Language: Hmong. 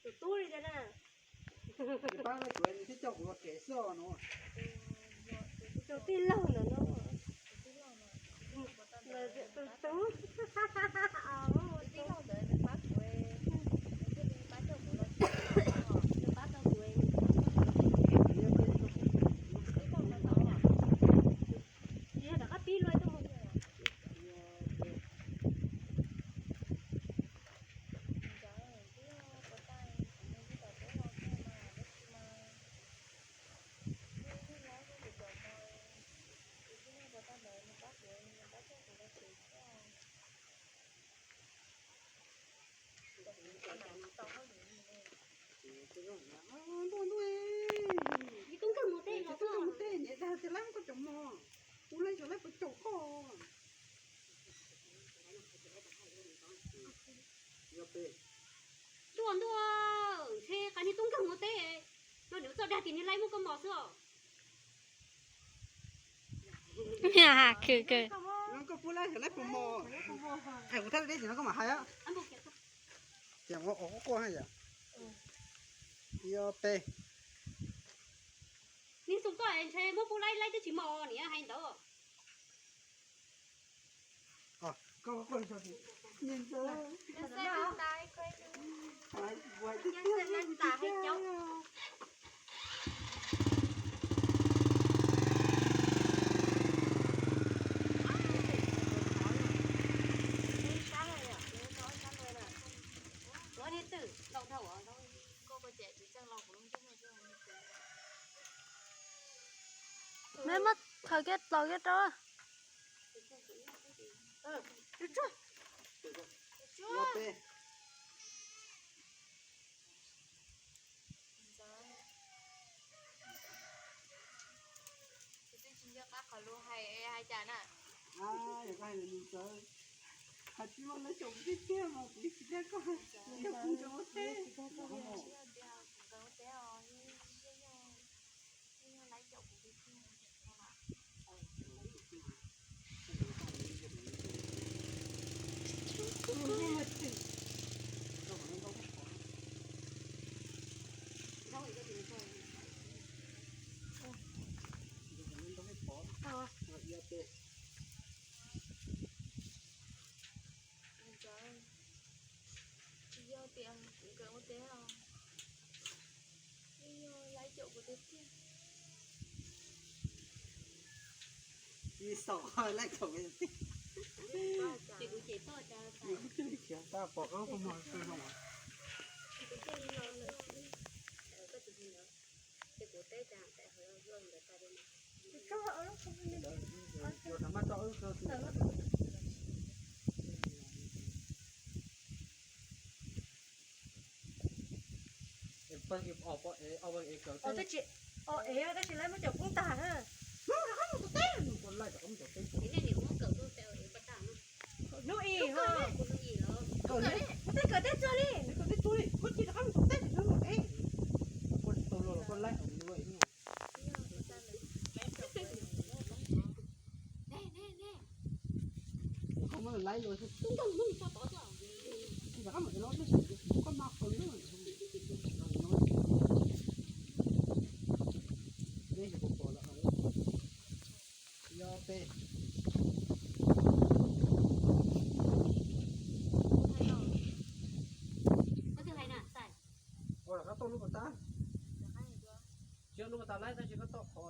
Tus tub li ntawd na. Pab kuv thiab coj kuv los kev xwb no. Tus tij laug ntawm no. Tus tub. Rov qab pib luaj tuaj mus. Ntuj, ntuj, ntuj, ntuj, nyiam dag tiag, laib muab koj cov mos, kuv laib xyov laib puas caum koj. Ntuj, ntuj, ntshe qas niag tub nkeeg mus teb, no nws txoj dag tias nws laib muab koj mos xwb os. Khwv khwv. Koj pub laib xyov laib puas mos, hais kuv thab deb ces no koj mam hais. Ces ua quaj quaj yom. Ib ob peb. Niag xum koj ntshe muab pub laib laib twb tsis mos, niam hais ntawd. Neb muab khaws kiag tlos kiag rau. Hais tsis muaj leej caum kuv tiag tiag mas kuv tsis dag koj, kuv ntseeg ua teb. Tsis yog tias kuv nkawd ua teb os, yeej yog laib caum kuv tiag tiag. Ib xaus laib caum kuv tiag tiag. Ces kuv ces toj cas, kuv tab pom qab koj mos kawg no. Ces kuv teb cas tais hauv ntawd tas li. Tab sis, o, ev tab sis laib muab caum poob tag na. Rov qab mus tom teb. Hnub i, kuv teb kawm teb txog li, nws kawm teb txog li, koj cia rov qab mus tom teb, nws mus ev. Koj tsis tau los los koj laib. Koj muab laib los, rov qab mus ev los, koj mas qhov lub. Peb, ib ob peb. Ua rov qab tuaj lub pas tab. Tsis yog lub pas tab laib tab sis koj tuaj qhov.